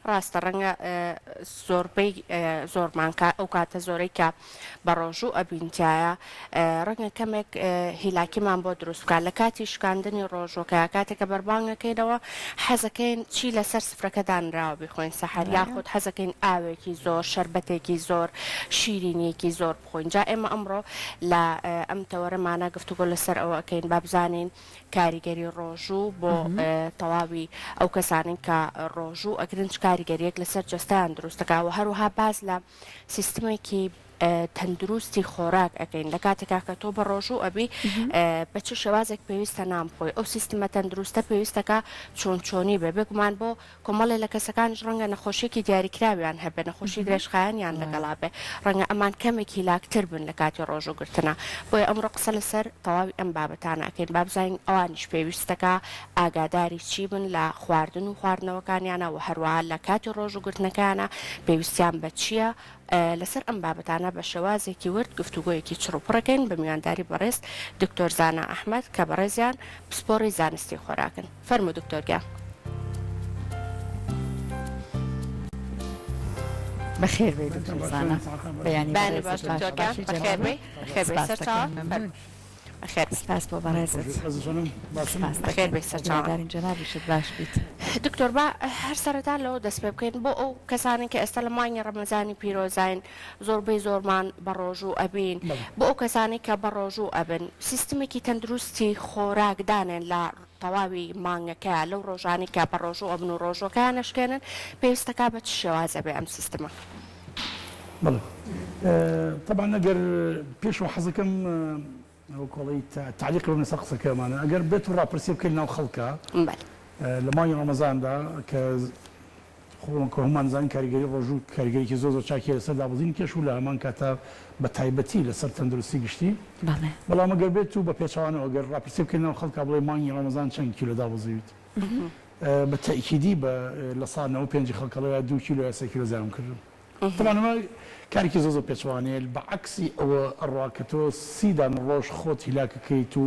ڕاستە ڕەنگە زۆربەی زۆرمان کە ئەو کاتە زۆرەی کە بە ڕۆژوو ئەبین تایە ڕەنگە کەمێک هیلاکیمان بۆ دروست بکات لە کاتی شکاندنی ڕۆژوەکە کاتێک کە بەربانگەکەینەوە حەزەکەین چی لەسەر سفرەکە دانراوە بیخۆین سەحەر یاخود حەزەکەین ئاوێکی زۆر شەربەتێکی زۆر شیرینیەکی زۆر بخۆین جا ئێمە ئەمڕۆ لە ئەم تەوەرەمانە گفتوگۆ لەسەر ئەوە ئەکەین با بزانین کاریگەری ڕۆژوو بۆ تەواوی ئەو کەسانەی کە ڕۆژوو ئەگرن چ کاریگەریەک لەسەر جەستەیان دروست دەکات و هەروەها باس لە سیستمێکی تەندروستی خۆراک ئەکەین لە کاتێکا کە تۆ بە ڕۆژوو ئەبی بە چ شێوازێک پێویستە نان بخۆی ئەو سیستمە تەندروستە پێویستەکە چۆن چۆنی بێ بێگومان بۆ کۆمەڵێ لە کەسەکانیش ڕەنگە نەخۆشیەکی دیاریکراویان هەبێ، نەخۆشی درێژخایەنیان لەگەڵا بێ، ڕەنگە ئەمان کەمێک هیلاکتر بن لە کاتی ڕۆژووگرتنا، بۆیە ئەمڕۆ قسە لەسەر تەواوی ئەم بابەتانە ئەکەین، با بزانین ئەوانیش پێویستەکا ئاگاداری چی بن لە خواردن و خواردنەوەکانیانا و هەروەها لە کاتی ڕۆژووگرتنەکەیانا پێویستیان بە چیە، لەسەر ئەم بابەتانە بە شێوازێکی ورد گفتوگۆیەکی چڕ و پڕ ئەکەین بە میوانداری بەڕێز دکتۆر زانا ئەحمەد کە بەڕێزیان پسپۆڕی زانستی خۆراکن. فەرموو دکتۆر گیان. بەخێر بێی دکتۆر زانا. بەیانی بەیانی باش دکتۆر گیان. بەخێر بێی. بەخێر بێی سەرچاوە. ممنون. بەخێر بێی. سپاس بۆ بەڕێزت. سپاس بەخێر دەکەین. بێی سەرچاوە. هیوادارین جەنابیشت باش بیت. دکتۆر با هەر سەرەتا لەوە دەست پێ بکەین بۆ ئەو کەسانەی کە ئێستا لە مانگی ڕەمەزانی پیرۆزاین زۆربەی زۆرمان بەڕۆژوو ئەبین بۆ ئەو کەسانەی کە بەڕۆژوو ئەبن سیستمێکی تەندروستی خۆراک دانێن لە تەواوی مانگەکە لەو ڕۆژانەی کە بەڕۆژوو ئەبن و ڕۆژوەکەیان ئەشکێنن پێویستەکا بە چ شێوازە بێ ئەم سیستمە؟ بەڵێ تەبعەن ئەگەر پێشەوە حەزەکەم وەکۆڵی تەعلیق بم لەسەر قسەکەمانە ئەگەر بێت و ڕاپرسی بکەین ناو خەڵکە لە مانگی ڕەمەزاندا کە خۆ کە هەموومان دەزانین کاریگەری ڕۆژوو کاریگەریی زۆر زۆر چاکی هەیە لەسەر دابەزینی کێش و لە هەمان کاتا بە تایبەتی لەسەر تەندروستی گشتی. بەڵێ. بەڵام ئەگەر بێت و بە پێچەوانەوە ئەگەر ڕاپرسی بکەین ناو خەڵکا بڵێ مانگی ڕەمەزان چەند کیلۆ دابەزیویت بە تەئکیدی بە 95% ی خەڵک ئەڵێ یا دوو کیلۆ یا سێ کیلۆ زیادم کردووە. تەبعەن ئەمە کارێکی زۆر زۆر پێچەوانەیە بە عەکسی ئەوە ئەڕوا کە تۆ سی دانە ڕۆژ خۆت هیلاک ئەکەیت و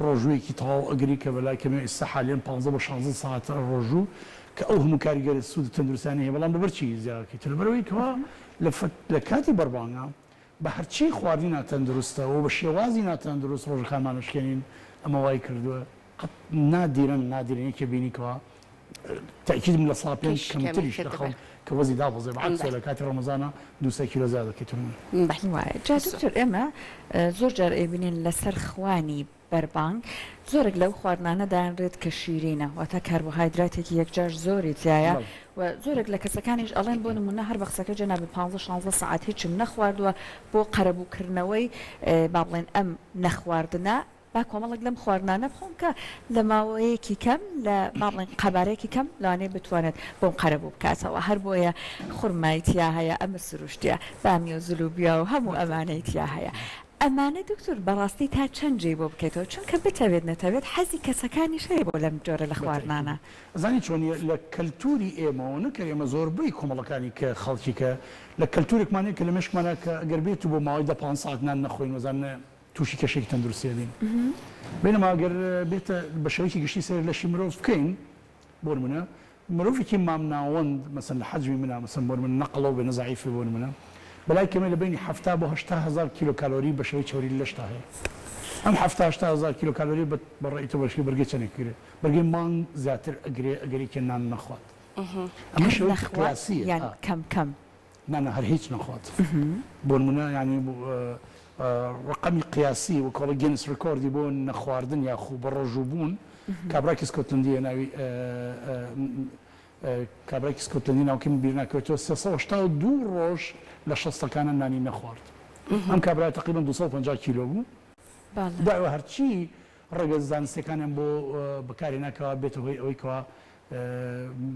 ڕۆژوویەکی تەواو ئەگری کە بەلای کەمەوە ئیستا حالیەن پانزە بۆ شانزە سەعاتە ڕۆژوو کە ئەو هەموو کاریگەری سوود و تەندروستیانەی هەیە بەڵام لەبەر چی زیاد ئەکەیت لەبەرئەوەی کەوا لە فەت لە کاتی بەربانگا بە هەرچی خواردنی ناتەندروستە و بە شێوازی ناتەندروست ڕۆژەکانمان ئەشکێنین ئەمە وای کردووە قەت نادیرەن نادیرەن یەکێ بینی کەوا تەئکیدم 5% کێشی کەمی کەمتریش لە کردبێ. خەڵک کە وەزنی دابەزێ بە عەکسەوە بەلێ. لە کاتی ڕەمەزانا دوو سێ کیلۆ زیاد دەکەیت تۆ. بەلێ. وایە جا زۆر. دکتۆر ئێمە زۆر جار ئەیبینین لەسەر خوانی بەربانگ زۆرێک لەو خواردنانە دانرێت کە شیرینە واتە کاربۆهایدراتێکی یەکجار زۆری تیایە بەڵێ. و زۆرێک لە کەسەکانیش ئەڵێن بۆ نمونە هەر بە قسەکەی جەنابت پانزە شانزە سەعات هیچم نەخواردووە بۆ قەرەبوو کردنەوەی با بڵێن ئەم نەخواردنە با کۆمەڵێک لەم خواردنانە بخۆم کە لە ماوەیەکی کەم لە با بڵێین قەبارەیەکی کەم لەوانەیە بتوانێت بۆم قەرەبوو بکاتەوە هەر بۆیە خورمای تیا هەیە ئەمە سروشتیە بامیە و زلوبیا و هەموو ئەمانەی تیا هەیە ئەمانە دکتۆر بەڕاستی تا چەند جێی بۆ بکەیتەوە چونکە بتەوێت نەتەوێت حەزی کەسەکانیش هەیە بۆ لەم جۆرە لە بە تەئکید خواردنانە. ئەزانی چۆنیە لە کەلتوری ئێمەوە نەک هەر ئێمە زۆربەی کۆمەڵەکانی کە خەڵکی کە لە کەلتورێکمان هەیە کە لە مێشکمانە کە ئەگەر بێت و بۆ ماوەی دە پانزە سەعات نان نەخۆین وەزان تووشی کێشەیەکی تەندروستی ئەبین. بەینەما گەر بێتە بە شێوەیەکی گشتی سەیری لەشی مرۆڤ بکەین بۆ نمونە مرۆڤێکی مامناوەند مەسەن لە حەجمی منا مەسەن بۆ نمونە نە قەڵەو بێ نە زەعیف بێ بۆ نمونە بەلای کەمێ لە بەینی 70 بۆ 80 هەزار کیلۆ کالۆری بە شێوەی چەوری لە لەشتا هەیە ئەم 70 80 هەزار کیلۆ کالۆری بە بە ڕەئی تۆ بەشی بەرگەی چەندێک ئەگرێ بەرگەی مانگ زیاتر ئەگرێ ئەگەر یەکێ نان نەخوات ئەمە هەر شێوەیەکی نەخوات قیاسیە یان ئا. کەم کەم؟ نا نا هەر هیچ نەخوات بۆنمونە یانی ڕەقەمی قیاسی وەک ئەڵێ Guinness record ی بۆ نەخواردن یاخو بەڕۆژوو بوون کابراکی سکۆتلەندیە ناوی کابراکی سکۆتلەندی ناوکەی بیر ناکەوێتەوە 382 ڕۆژ لە شەستەکانە نانی نەخوارد ئەم کابرا تقریبا 250 کیلۆ بوو دوای هەرچی ڕێگە زانستیەکانیان بۆ بەکارهێنا کەوا بێتە هۆی ئەوەی کەوا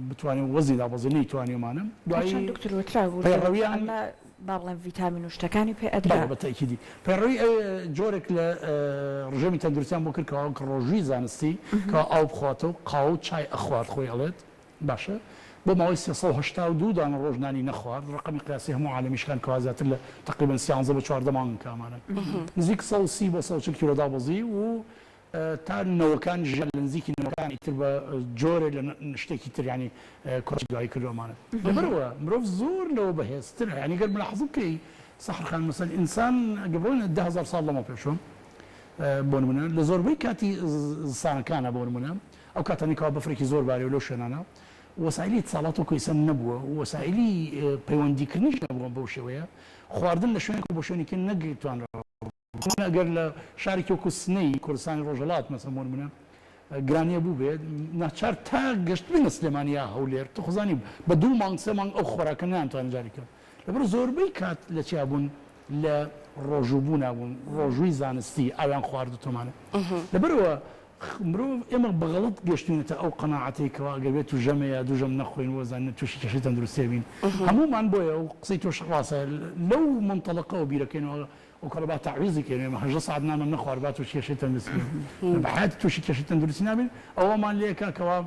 بتوانێ وەزنی دابەزێ نەیتوانیومانە دوایی هەرچەند دکتۆر وترابوو پەیڕەویان ئەمە با بڵێم ڤیتامین و شتەکانی پێ ئەدرا. بەڵێ بە تەئکیدی پەیڕەوی جۆرێک لە ڕژێمی تەندروستیان بۆ کرد کەوا وەک ڕۆژووی زانستی کەوا ئاو بخواتەوە قاوە و چای ئەخوارد خۆی ئەڵێت باشە بۆ ماوەی 382 دانە ڕۆژ نانی نەخوارد ڕەقەمی قیاسی هەموو عالەمی شکان کەوا زیاتر لە تەقریبەن سیانزە بۆ 14 مانگ کە ئەمانە نزیک 130 بۆ 140 کیلۆ دابەزی و. تا نەوەکان ژیان لە نزیکی نەوەکان ئیتر بە جۆرێ لە شتێکی تر یانی کۆچی دوایی کردو ئەمانە لەبەرئەوە مرۆڤ زۆر لەوە بەهێزترە یانی گەر ملاحەزە بکەی سەحەر خان مەسەن ئینسان ئەگەر بڕۆینە 10000 ساڵ لەمە پێشەوە بۆ نمونە لە زۆربەی کاتی زستانەکانە بۆ نمونە ئەو کاتانەی کەوا بەفرێکی زۆر بارێ و لەو شوێنانە وەسایلی اتصالات وەکو ئیستا نەبووە و وەسایلی پەیوەندیکردنیش نەبووە بەو شێوەیە خواردن لە شوێنێک بۆ شوێنێکی نەگەتوانراوە نمونە ئەگەر لە شارێکی وەکو سنەی کوردستانی ڕۆژهەڵات مەسەن بۆ نمونە گرانیە بووبێت ناچار تا گەشتبینە سلێمانی یا هەولێر تۆ خۆزانی بە دوو مانگ سێ مانگ ئەو خۆراکە نەیانتوانی جارێکە لەبەر زۆربەی کات لە چیا بوون لە ڕۆژوو بوونا بوون ڕۆژووی زانستی ئاویان خوارد و تۆمانە لەبەرەوە مرۆڤ ئێمە بە غەڵەت گەشتوینەتە ئەو قەناعەتەی کەوا ئەگەر بێت و ژەمێ یا دوو ژەم نەخۆین وەزانین تووشی کێشەی تەندروستی ئەبین هەموومان بۆیە و قسەی تۆش ڕاستە لەو مونتەڵەقەوە بیرەکەینەوە ئەو کەڵە با تەعویزی کەین ئێمە 18 سەعات نانمان نەخوارد با تووشی کێشەی تەندروستی بین بە حەیاتی تووشی کێشەی تەندروستی نابین ئەوەمان لێکا کەوا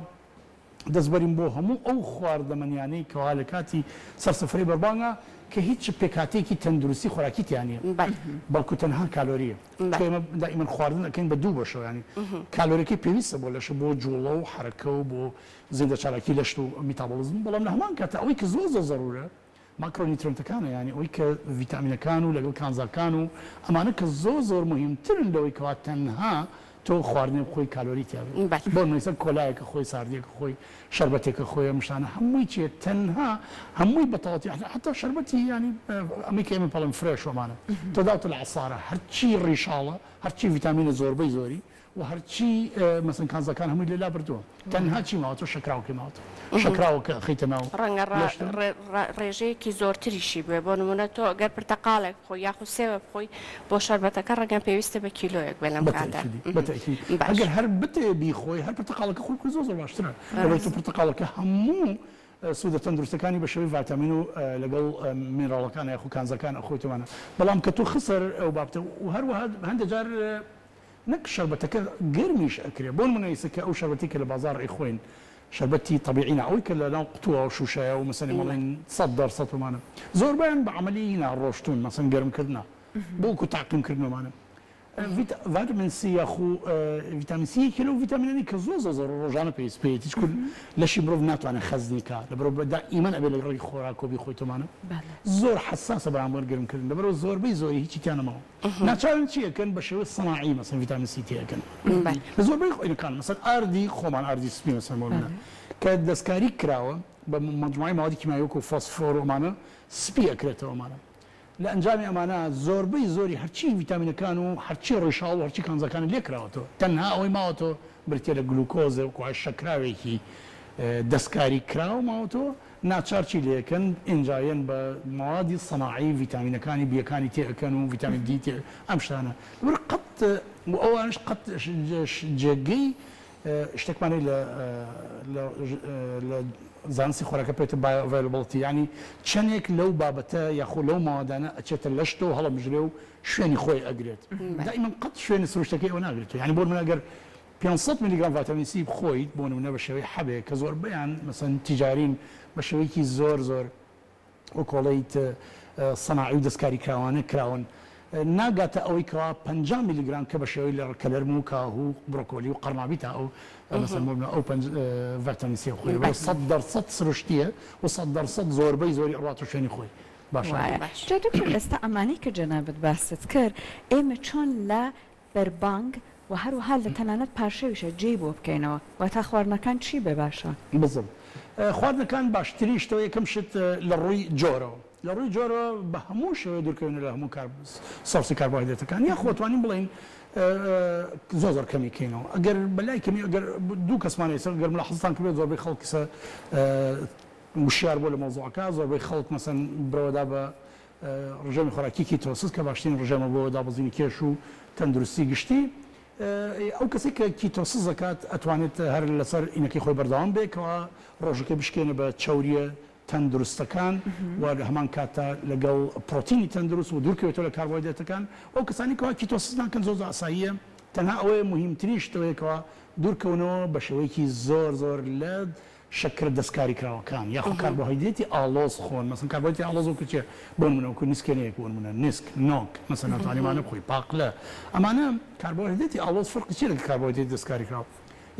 دەست بەرین بۆ هەموو ئەو خواردەمەنیانەی کەوا لە کاتی سەر سفرەی بەربانگا کە هیچ پێکهاتەیەکی تەندروستی خۆراکی تیا نیە بەڵکو تەنها کالۆریە چونکە ئێمە دائیمەن خواردن ئەکەین بە دوو بەشەوە یانی کالۆریەکەی پێویستە بۆ لەشە بۆ جوڵە و حەرەکە و بۆ زیندەچالاکی لەشت و میتابۆڵزم بەڵام لە هەمان کاتا ئەوەی کە زۆر زۆر زەرورە macronutrient ەکانە یانی ئەوەی کە ڤیتامینەکان و لەگەڵ کانزاکان و ئەمانە کە زۆر زۆر موهیمترن لەوەی کەوا تەنها تۆ خواردنێ بخۆی کالۆری تیا بێت بەلێ. بۆ نمونە ئیستا کۆلایەکە خۆی ساردیەکە خۆی شەربەتێکە خۆی ئەم شتانە هەمووی چیە تەنها هەمووی بەتەواوەتی حەتا شەربەتی یانی ئەمەی کە ئێمە پەڵێن fresh و ئەمانە تۆ داوتە لە عەسارە هەرچی ڕیشاڵە هەرچی ڤیتامینە زۆربەی زۆری و هەرچی مەسەن کانزاکان هەمووی لێ لابردووە تەنها چی ماوەتەوە شەکراوەکەی ماوەتەوە شەکراوەکە ئەخەیتە ناو ڕەنگە لەشتە. ڕێژەیەکی زۆرتریشی بوێ بۆ نموونە تۆ گەر پرتەقاڵێک بخۆی یاخود سێوێ بخۆی بۆ شەربەتەکە ڕەنگە پێویستە بە کیلۆیەک بێ لەم کاتە بەتەئکیدی بەتەئکید باش. ئەگەر هەر بتەوێ بیخۆی هەر پرتەقاڵەکە خۆی بخۆی زۆر زۆر باشترە لەوەی تۆ پرتەقاڵەکە هەموو سوودە تەندروستەکانی بە شێوەی ڤایتامین و لەگەڵ مینراڵەکان یاخود کانزاکان ئەخۆیتەوانە بەڵام کە تۆ خسەر ئەو بابەتە و هەروەها هەندێک جار نەک شەربەتەکە گەرمیش ئەکرێ بۆ نمونە ئیسە کە ئەو شەربەتەی کە لە بازاڕ ئەیخۆین شەربەتی تەبیعی نا ئەوەی کە لە ناو قوتوە و شوشەیە و مەسەن ئێمە ئەڵێین 100% ومانە زۆربەیان بە عەمەلی نا ڕۆشتوون مەسەن گەرم کردنە بۆ وەکو تەعقیم کردن ومانە ڤایتامین سی یاخو ڤیتامین سی یەکێ لەو ڤیتامینانەی کە زۆر زۆر زۆر ڕۆژانە پێویست پێیەتی چونکە لەشی مرۆڤ ناتوانێت خەزنی کا لەبەرئەوە بە دائیمەن ئەبێ لە ڕێی خۆراکەوە بیخۆیت ومانە زۆر حەساسە بەرامبەر گەرم کردن لەبەرئەوە زۆربەی زۆری هیچی تیا نەماوە. ناچارن چی ئەکەن بە شێوەی سەناعی مەسەن ڤیتامین سی تێ ئەکەن لە زۆربەی خۆینەکان مەسەن ئاردی خۆمان ئاردی سپی مەسەن بۆ نمونە کە دەستکاری کراوە بە مەجموعەی مەوادی کیمیاوی وەکو فۆسفۆر و ئەمانە سپی ئەکرێتەوە ئەمانە لە ئەنجامی ئەمانە زۆربەی زۆری هەرچی ڤیتامینەکان و هەرچی ڕیشاڵ و هەرچی کانزاکانی لێ کراوەتەوە تەنها ئەوەی ماوەتەوە بریتیە لە گلوکۆزێ وەکو شەکراوێکی دەستکاری کراوە ماوەتەوە ناچار چی لێ ئەکەن ئینجا یەن بە مەوادی سەناعی ڤیتامینەکانی بیەکانی تێ ئەکەن و ڤیتامین دی تێ ئەم شتانە لەبەر قەت و ئەوانش قەت جێگەی شتێکمان هەیە لە لە زانستی خۆراکە پێتە bioavailability یانی چەندێک لەو بابەتە یاخۆ لەو مەوادانە ئەچێتە لەشتەوە هەڵەمژرێ و شوێنی خۆی ئەگرێت دائیمەن قەت شوێنی سروشتەکەی ئەوە ناگرێتەوە یانی بۆ نمونە ئەگەر 500 میلیگرام ڤایتامین سی بخۆیت بۆ نمونە بە شێوەی حەبێک کە زۆربەیان مەسەن تیجارین بە شێوەیەکی زۆر زۆر وەکۆڵێیت سەناعی و دەستکاری کراوانە کراون ناگاتە ئەوەی کەوا 50 میلیگرام کە بە شێوەی لە کەلەرم و کاهو و برۆکۆلی و قەرنابی تا ئەو مەسەن بۆ نمونە ئەو پەنج ڤایتامین سی خۆی 100% سروشتیە و 100% زۆربەی زۆری ئەڕواتە شوێنی خۆی باشە. وایە جا دکتۆر ئێستا ئەمانەی کە جەنابت باست کرد ئێمە چۆن لە بەربانگ و هەروەها لە تەنانەت پارشێویشا جێی بۆ بکەینەوە واتا خواردنەکان چی بێ باشە؟ بزم خواردنەکان باشترین شتەوە یەکەم شت لە ڕووی جۆرەوە لە ڕووی جۆرەوە بە هەموو شێوەیە دوورکەوینە لە هەموو کار source ی کاربۆهایدرێتەکان یاخۆ توانین بڵێین زۆر زۆر کەمی کەینەوە ئەگەر بەلای کەمی ئەگەر دوو کەسمان ئێستا گەر ملاحەزەتان کردبێت زۆربەی خەڵک ئێستا وشیار بووە لە مەوزوعەکە زۆربەی خەڵک مەسەن برەوەدا بە ڕژێمی خۆراکی ketosis کە باشترین ڕژێمە بۆ دابەزینی کێش و تەندروستی گشتی، ئەو کەسەی کە ketosis دەکات ئەتوانێت هەر لەسەر ئینەکەی خۆی بەردەوام بێت کەوا ڕۆژەکەی بشکێنێ بە چەورییە تەندروستەکان و لە هەمان کاتدا لەگەڵ پرۆتینی تەندروست و دوورکەوێتەوە لە کاربۆهایدرێتەکان. ئەو کەسانەی کەوا ketosis ناکەن زۆر زۆر ئاساییە تەنها ئەوەیە موهیمترین شت ئەوەیە کەوا دوورکەونەوە بە شێوەیەکی زۆر زۆر لە. شەکرە دەستکاری کراوەکان یاخۆ کاربۆهایدرێتی ئاڵۆز خۆن مەسەن کاربۆهایدرێتی ئاڵۆز وەکو چێ بۆ نمونە وەکو نیسکێنەیەک بۆ نمونە نیسک نۆک مەسەن ئەتوانی ئەمانە بخۆی پاقلە ئەمانە کاربۆهایدرێتی ئاڵۆز فەرقی چیە لەگەڵ کاربۆهایدرێتی دەستکاری کراو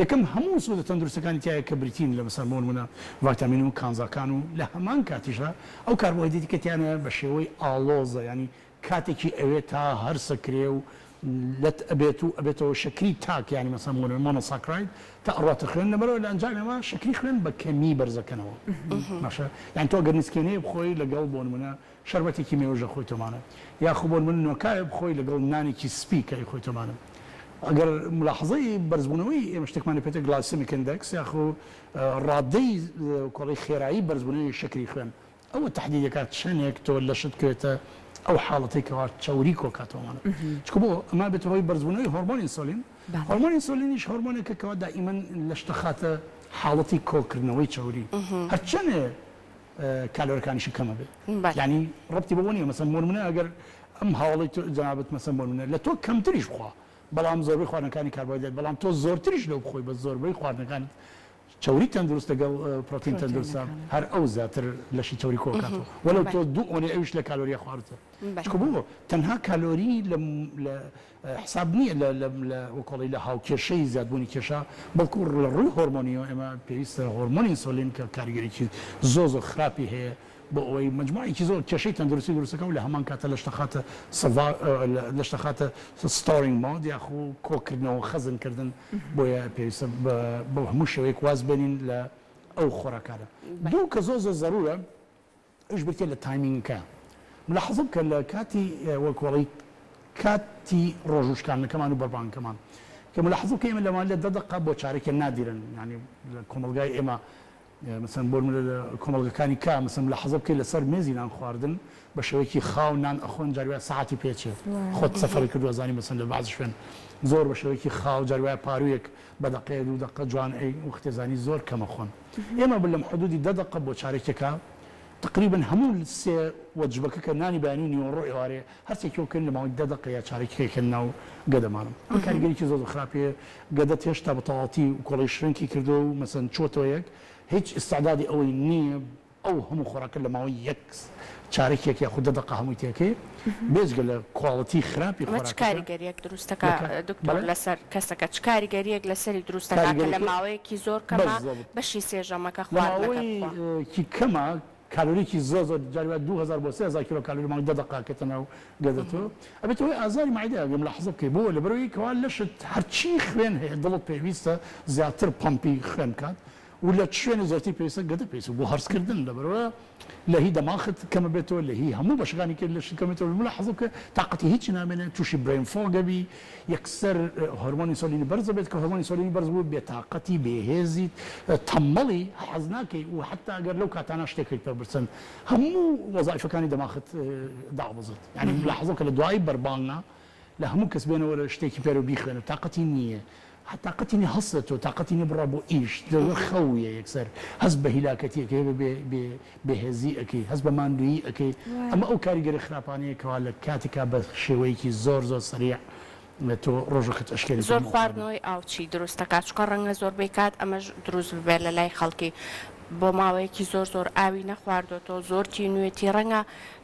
یەکەم هەموو سوودە تەندروستەکانی تیایە کە بریتین لە مەسەن بۆ نمونە ڤایتامین و کانزاکان و لە هەمان کاتیشدا ئەو کاربۆهایدرێتی کە تیانە بە شێوەی ئاڵۆزە یانی کاتێکی ئەوێ تا هەرسەکرێ و لەت ئەبێت و ئەبێتەوە شەکری تاک یانی مەسەن بۆ نمونە monosaccharide تا ئەڕواتە خوێن لەبەرئەوە لە ئەنجامی ئەمە شەکری خوێن بە کەمی بەرزەکەنەوە باشە یانی تۆ گەر نیسکێنەیە بخۆی لەگەڵ بۆ نمونە شەربەتێکی مێوژە خۆی تۆمانە یاخو بۆ نمونە نۆکاوێ بخۆی لەگەڵ نانێکی سپی کە ئەیخۆی تۆمانە ئەگەر ملاحەزەی بەرزبوونەوەی ئێمە شتێکمان پێتە glycemic index یاخو ڕادەی کۆڵی خێرایی بەرزبوونەوەی شەکری خوێن ئەوە تەحدید ئەکات چەنێک تۆ لەشت بکەوێتە ئەو حاڵەتەی کەوا چەوری کۆکاتەوەمانە چونکە بۆ ئەمە بێتە هۆی بەرزبوونەوەی هۆرمۆنی ئینسۆلین هۆرمۆنی ئینسۆلینیش هۆرمۆنێکە کەوا دائیمەن لەش دەخاتە حاڵەتی کۆکردنەوەی چەوری هەرچەنێ کالۆرەکانیشی کەمە بێ یعنی ڕەبتی بەوە نییە مەسەن بۆ نمونە ئەگەر ئەم هاوڵی تۆ جەنابت مەسەن بۆ نمونە لە تۆ کەمتریش بخوا بەڵام زۆربەی خواردنەکانی کاربۆهایدرێت بەڵام تۆ زۆرتریش لەو بخۆی بە زۆربەی خواردنەکانت چەوری تەندروست لەگەڵ پرۆتین تەندروستە هەر ئەو زیاتر لەشی چەوری کۆکاتەوە وەلەو تۆ دوو ئەوەنەی ئەویش لە کالۆریە خواردتە چونکە بۆ تەنها کالۆری لە لە حساب نییە لە لە لە وەکۆڵی لە هاوکێشەی زیادبوونی کێشە بەڵکو لە ڕووی هۆرمۆنیەوە ئێمە پێویستە هۆرمۆنی ئینسۆلین کە کاریگەریی زۆر زۆر خراپی هەیە بۆ ئەوەی مەجموعەیەکی زۆر کێشەی تەندروستی دروست دەکات و لە هەمان کاتە لەش دەخاتە سڤا لەش دەخاتە storing mode یاخو کۆکردنەوە خەزن کردن بۆیە پێویستە بە بە هەموو شێوەیەک واز بێنین لە ئەو خۆراکانە دوو کە زۆر زۆر زەرورە ئەویش بریتیە لە timing ەکە ملاحەزە بکە لە کاتی وەک وەڵی کاتی ڕۆژوو شکاندنەکەمان و بەربانگەکەمان کە ملاحەزە بکە ئێمە لەوان لە دە دەقە بۆ چارەکێ نادیرن یانی لە کۆمەڵگای ئێمە مەسەلەن بۆ نمونە لە کۆمەڵگەکانی کا مەسەلەن ملاحەزە بکەی لەسەر مێزی نان خواردن بە شێوەیەکی خاو نان ئەخۆن جاری وایە سەعاتی پێ چێت خۆت سەفەرت کردوە ئەزانی مەسەلەن لە بەعزی شوێن زۆر بە شێوەیەکی خاو جاری وایە پارویەک بە دەقەیە دوو دەقە جوان ئەی وەختێ زانی زۆر کەم ئەخۆن ئێمە لەم حدودی دە دەقە بۆ چارەکێکا تقریبا هەموو سێ وەجبەکە کە نانی بەیانی و نیوەڕۆ ئێوارێ هەرچێکی وەکن لە ماوەی دە دەقە یا چارەکێکە ناو گەدەمانم ئەمە کاریگەریی زۆر زۆر خراپی هەیە گەدەت هێشتا بە تەواوەتی کۆڵی shrink ی کردووە و مەسەن چۆتەوە یەک هیچ ئیستعدادی ئەوەی نییە ئەو هەموو خۆراکە لە ماوەی یەک چارەکێک یاخود دە دەقە هەمووی تێکەی بێجگە لە quality خراپی ئەمە چ خۆراکەکە کاریگەریەک دروست دەکا لە کا دکتۆر بەڵێ لەسەر کەسەکە چ کاریگەریەک لەسەری دروست دەکا کە لە کاریگەریەکەی ماوەیەکی زۆر کەما بەزەبت بەشی سێ ژەمەکە لە خواردنەکە بخوا؟ ماوەیەکی کەما کالۆریی زۆر زۆر جاری وایە 2000 بۆ 3000 کیلۆ کالۆری ماوەی دە دەقە ئەکەیتە ناو گەدەتەوە ئەبێتە هۆی ئازاری مەعیدە ئەگەر ملاحەزە بکەی بۆ لەبەرئەوەی کەوا لەشت هەرچی خوێن هەیە دڵت پێویستە زیاتر پەمپی خوێن بکات و لە چ شوێنێ زۆرتر پێویستە گەدە پێویستە بۆ هەرسکردن لەبەرئەوە لە هی دەماخت کەمە بێتەوە لە هی هەموو بەشەکانی کە لەشت کەمێتەوە ملاحەزە بکە تاقەتی هیچی نامێنێت تووشی brain fog ئەبی یەکسەر هۆرمۆنی ئینسۆلینی بەرز دەبێت کە هۆرمۆنی ئینسۆلینی بەرز بوو بێتاقەتی بێهێزیت تەممەڵی حەز ناکەی و حەتا گەر لەو کاتانە شتێکت پێ برسن هەموو وەزایفەکانی دەماخت دابەزێت یانی ملاحەزە بکە لە دوای بەربانگا لە هەموو کەس بێنەوە شتێکی پێرە بیخوێنە تاقەتی نییە تاقەتی نیە هەڵسێتەوە تاقەتی نیە بڕوا بۆ ئیش لەگەڵ خەویە یەکسەر هەست بە هیلاکەتی ئەکەی بە بێ بێ بێهێزی ئەکەی هەست بە ماندوویی ئەکەی ئەمە ئەو کاریگەری خراپانەیە کەوا لە کاتێکا بە شێوەیەکی زۆر زۆر سەریع تۆ ڕۆژەکەت ئەشکێنیت زۆر خواردنەوەی ئاو چی دروست دەکات چونکە ڕەنگە زۆربەی کات ئەمەش دروست ببێت لە لای خەڵکی بۆ ماوەیەکی زۆر زۆر ئاوی نەخواردۆتەوە زۆر تینوێتی ڕەنگە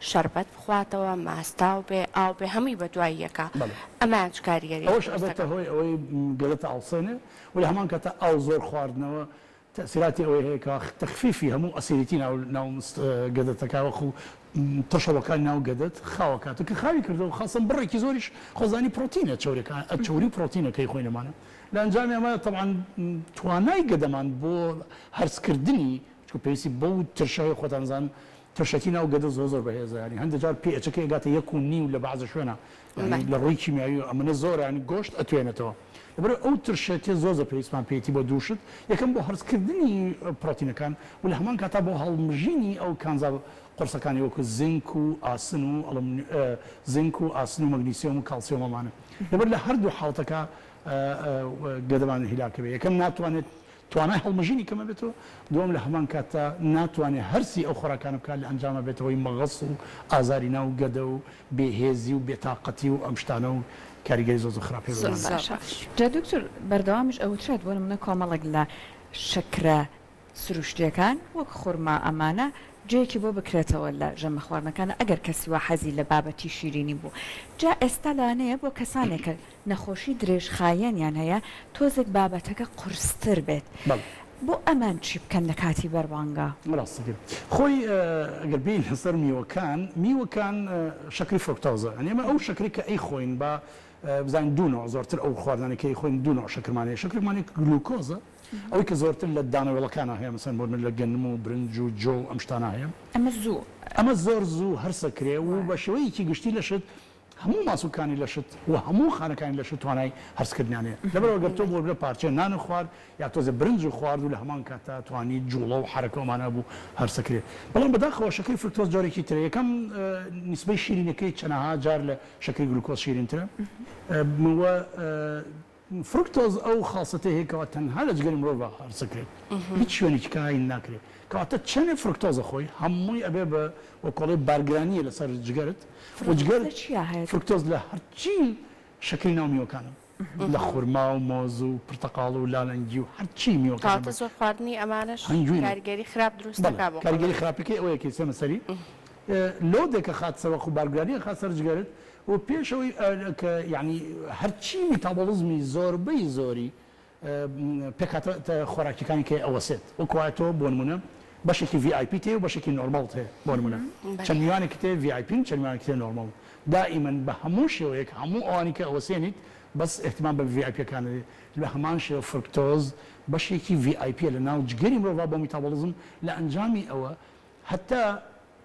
شەربەت بخواتەوە ماستاو بێ ئاو بێ هەمووی بە دوای یەکا بەڵێ ئەمەیان چ کاریگەریەک ئەوەش دروست ئەبێتە دەکات؟ هۆی ئەوەی گەدەت ئاوسێنێ و لە هەمان کاتا ئاو زۆر خواردنەوە تەئسیراتی ئەوەی هەیە کە تەخفیفی هەموو acidity ناو ناو گەدەتەکا وەخو تەشەڵەکانی ناو گەدەت خاو ئەکات و کە خاوی کردەوە خاسەن بڕێکی زۆریش خۆزانی پرۆتینە چەورەکان چەوری و پرۆتینە کەی خۆی نەمانە لە ئەنجامی ئەمە تەبعەن توانای گەدەمان بۆ هەرسکردنی چونکە پێویستی بەو ترشە هەیە خۆتان زان ترشەتی ناو گەدە زۆر زۆر بەهێزە یانی هەندێک جار pH ەکەی ئەگاتە یەک و نیو لە بەعزە شوێنا یانی لە ڕووی کیمیاوی ئەمەنە زۆرە یانی گۆشت ئەتوێنێتەوە لەبەر ئەو ترشێتیە زۆر زۆر پێویستمان پێیەتی بۆ دوو شت یەکەم بۆ هەرسکردنی پرۆتینەکان و لە هەمان کاتا بۆ هەڵمژینی ئەو کانزا قورسەکانی وەکو زینک و ئاسن و زینک و ئاسن و مەگنیسیۆم و کاڵسیۆم ئەمانە لەبەر لە هەردوو حاڵەتەکە گەدەمان هیلاکە بێ یەکەم ناتوانێت توانای هەڵمژینی کەم ئەبێتەوە، دووەم لە هەمان کاتدا ناتوانێت هەرسی ئەو خۆراکانە بکات لە ئەنجاما بێتە هۆی مەغەس و ئازاری ناو گەدە و بێ هێزی و بێ تاقەتی و ئەم شتانە و کاریگەری زۆر زۆر خراپی زۆر هەیە. باشە جا دکتۆر بەردەوامیش ئەوترێت بۆ نمونە کۆمەڵێک لە شەکرە. سروشتیەکان وەک خورما ئەمانە جێیەکی بۆ بکرێتەوە لە ژەمە خواردنەکانا ئەگەر کەسی وا حەزی لە بابەتی شیرینی بوو جا ئێستا لەوانەیە بۆ کەسانێک کە نەخۆشی درێژخایەنیان هەیە تۆزێک بابەتەکە قورستر بێت بەڵێ. بۆ ئەمان چی بکەن لە کاتی بەربانگا؟ ڕاستەکەی خۆی ئەگەر بێینە سەر میوەکان میوەکان شەکری فرۆکتۆزە یانی ئێمە ئەو شەکرەی کە ئەیخۆین با بزانین دوو نەوع زۆرتر ئەو خواردنانەی کە ئەیخۆین دوو نەوع شەکرمان هەیە شەکرێکمان هەیە گلوکۆزە ئەوەی کە زۆرتر لە دانەوێڵەکانا هەیە مەسەلەن بۆ نمونە لە گەنم و برنج و جۆ و ئەم شتانە هەیە. ئەمە زوو. ئەمە زۆر زوو هەرس ئەکرێ و بە شێوەیەکی گشتی لەشت هەموو ماسولکانی لەشت و هەموو خانەکانی لەشت توانای هەرسکردنیان هەیە. لەبەرئەوە گەر تۆ بۆ نمونە پارچەیە نانت خوارد یا تۆزێ برنجت خوارد و لە هەمان کاتدا توانی جوڵە و حەرەکە و ئەمانە هەبوو هەرس ئەکرێ. بەڵام بەداخەوە شەکری فرکتۆز جۆرێکی ترە. یەکەم نیسبەی شیرینیەکەی چەنەها جار لە شەکری گلوکۆز شیرینترە و فرکتۆز ئەو خاسیەتەی هەیە کەوا تەنها لە جگەری مرۆڤا هەرس ئەکرێت هیچ شوێنێکی کە هین ناکرێت کەواتە چەنێ فرکتۆز ئەخۆی هەمووی ئەبێ بە وەکۆڵەی بارگرانیە لەسەر جگەرت و جگەر فرکتۆز لە چیا هەیە؟ فرکتۆز لە هەرچی شەکری ناو میوەکانە لە خورما و مۆز و پرتەقاڵ و لالەنگی و هەرچی میوەکانە کەواتە زۆر خواردنی ئەمانەش هەنگوین و کاریگەری خراپ دروست بەڵێ دەکا بۆ کاریگەری قەڵەوی. خراپەکەی ئەوەیە کە ئیسێمە سەری load ێک ئەخات سەر وەخو بارگرانی ئەخات سەر جگەرت و پێش ئەوەی کە یانی هەرچی میتابۆڵزمی زۆربەی زۆری پێکهاتە خۆراکیەکانی کە ئەوەسێت وەک وایە تۆ بۆ نمونە بەشێکی VIP ت هەیە و بەشێکی normal ت هەیە بۆ نمونە چەند میوانێکت هەیە VIP ن چەند میوانێکت هەیە normal ن دائیمەن بە هەموو شێوەیەک هەموو ئەوانی کە ئەوەسێنیت بەس ئیهتیمام بە VIP ەکان دەدەیت لە هەمان شێوە فرکتۆز بەشێکی VIP ە لە ناو جگەری مرۆڤا بۆ میتابۆڵزم لە ئەنجامی ئەوە هەتا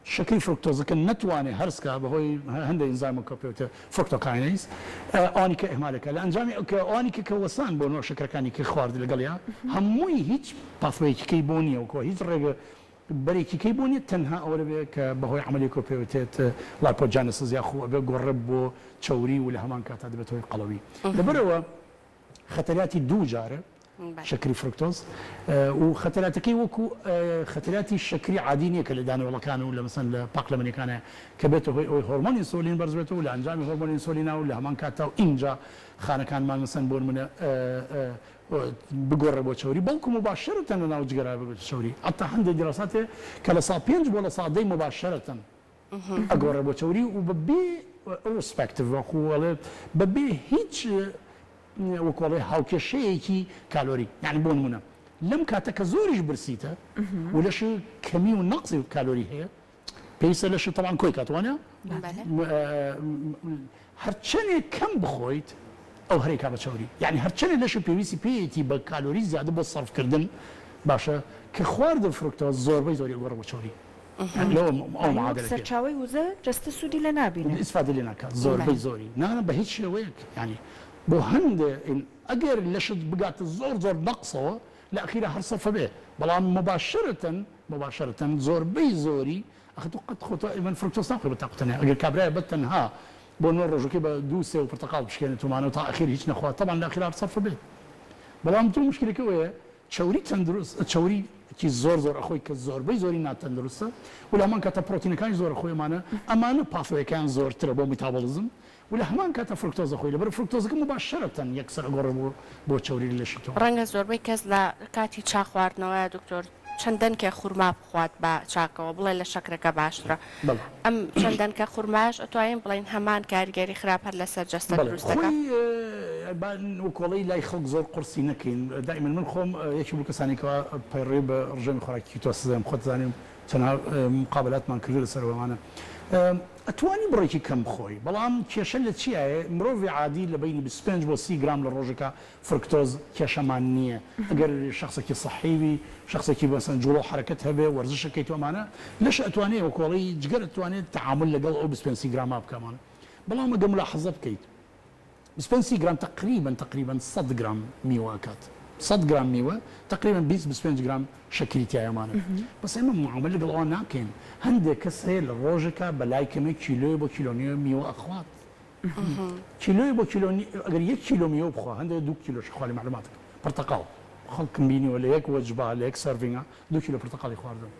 شەکری فرکتۆزەکە نەتوانێ هەرس کا بەهۆی هەندێ ئینزایمەوە کە پێوتە fructokinase ئەوانی کە ئیهمال ئەکا لە ئەنجامی ئەو کە ئەوانی کە کە وەسان بۆ نۆ شەکرەکانی کە خوارد لەگەڵیا هەمووی هیچ pathway ێکی کەی بۆ نییە وەکۆ هیچ ڕێگە بەرێکی کەی بۆ نییە تەنها ئەوە دەبێ کە بەهۆی عەمەلێکەوە پێوتێت lipogenesis یاخو ئەبێ گۆڕێ بۆ چەوری و لە هەمان کاتا دەبێتە هۆی قەڵەوی لەبەرئەوە خەتەراتی دوو جارە شەکری فرکتۆز و خەتەراتەکەی وەکو خەتەراتی شەکری عادی نییە کە لە دانەوێڵەکان و لە مەسەن لە پاقلەمەنیەکانە کە بێتە هۆی ئەوەی هۆرمۆنی ئینسۆلین بەرز بێتەوە و لە ئەنجامی هۆرمۆنی ئینسۆلینا و لە هەمان کاتدا و ئینجا خانەکانمان مەسەن بۆ نمونە بگۆڕێ بۆ چەوری بەڵکو مباشرەتەن لە ناو جگەرا ببێتە چەوری حەتا هەندێک دیراسات هەیە کە 5% بۆ 10% مباشرەتەن ئەگۆڕێ بۆ چەوری و بە بێ irrespective وەکو ئەڵێ بە بێ هیچ وەکو ئەڵێ هاوکێشەیەکی کالۆری یانی بۆ نمونە لەم کاتە کە زۆریش برسیتە و لەش کەمی و نەقسی کالۆری هەیە پێویستە لەش تەبعەن کۆی کات وانە هەرچەنێک کەم بخۆیت ئەو هەرێکا بە چەوری یانی هەرچەنێ لەشت پێویستی پێیەتی بە کالۆری زیادە بۆ سەرف کردن باشە کە خواردن فرکتۆز زۆربەی زۆری ئەگۆڕێ بۆ چەوری لەوە ئەو یانی وەک معادلە پێ سەرچاوەی وزە جەستە سوودی لێ نابینێ. ئیسفادەی لێ ناکات زۆربەی زۆری نا نا بە هیچ شێوەیەک یانی بۆ هەندێ ئەگەر لەشت بگاتە زۆر زۆر نەقسەوە لە ئەخیرا هەر سەرفە بێ بەڵام مباشرەتەن مباشرەتەن زۆربەی زۆری ئەخە تۆ قەت خۆت من فرکتۆز ناخۆی بە تاق و تەنیا ئەگەر کابرایە بە تەنها بۆ نۆ ڕۆژەکەی بە دوو سێو و پرتەقاڵ بشکێنێت و مانەوە تا ئەخیر هیچ نەخوا تەبعەن لە ئەخیرا هەر سەرفە بێت بەڵام تۆ موشکیلەکە ئەوەیە چەوری تەندروست چەوری کی زۆر زۆر ئەخۆی کە زۆربەی زۆری ناتەندروستە و لە هەمان کاتا پرۆتینەکانی زۆر ئەخۆی ئەمانە ئەمانە pathway ەکەیان زۆرترە بۆ میتابۆڵزم و لە هەمان کاتا فرکتۆز ئەخۆی لەبەر فرکتۆزەکە موباشەرەتەن یەکسەر ئەگۆڕێ بۆ بۆ چەوری لە لەشی تۆ. ڕەنگە زۆربەی کەس لە کاتی چا خواردنەوەیا دکتۆر چەند دەنکێ خورما بخوات بە چاکەوە بڵێ لە شەکرەکە باشترە بەڵێ. ئەم چەند دەنکە خورمایەش ئەتوانین بڵێین هەمان کاریگەری خراپ هەر لەسەر جەستە بەڵێ دروست دەکا؟ خۆی با وەکۆڵەی لای خەڵک زۆر قورسی نەکەین دائیمەن من خۆم یەکی بوو کەسانی کەوا پەیڕەوی بە ڕژێمی خۆراکی کیتۆ سزێم خۆت زانیم چەنها مقابەلاتمان کردوە لەسەر ئەوانە ئەتوانی بڕێکی کەم بخۆی بەڵام کێشە لە چیایە مرۆڤی عادی لە بەینی 25 بۆ 30 گرام لە ڕۆژێکا فرکتۆز کێشەمان نییە ئەگەر شخصێکی سەحی بی شخصێکی مەسەن جوڵە و حەرەکەت هەبێ وەرزشەکەیت و ئەمانە لەش ئەتوانێ وەکۆڵی جگەر ئەتوانێت تەعامول لەگەڵ ئەو 25 30 گراما بکا ئەمانە بەڵام ئەگەر ملاحەزە بکەیت 25 30 گرام تەقریبەن تەقریبەن سەد گرام میوە ئەکات سەد گرام میوە تەقریبەن 20 25 گرام شەکری تیایە ئەمانە بەس ئێمە معامەلە لەگەڵ ئەوان ناکەین هەندێک کەس هەیە لە ڕۆژێکا بە لای کەمێ کیلۆیە بۆ کیلۆ نیوە میوە ئەخوات کیلۆیە بۆ کیلۆ ئەگەر یەک کیلۆ میوە بخوا هەندێک دوو کیلۆش خوا لە مەعلوماتەکە پرتەقاڵ خەڵکم بینیوە لە یەک وەجبە لە یەک serving ا دوو کیلۆ پرتەقاڵی خواردووە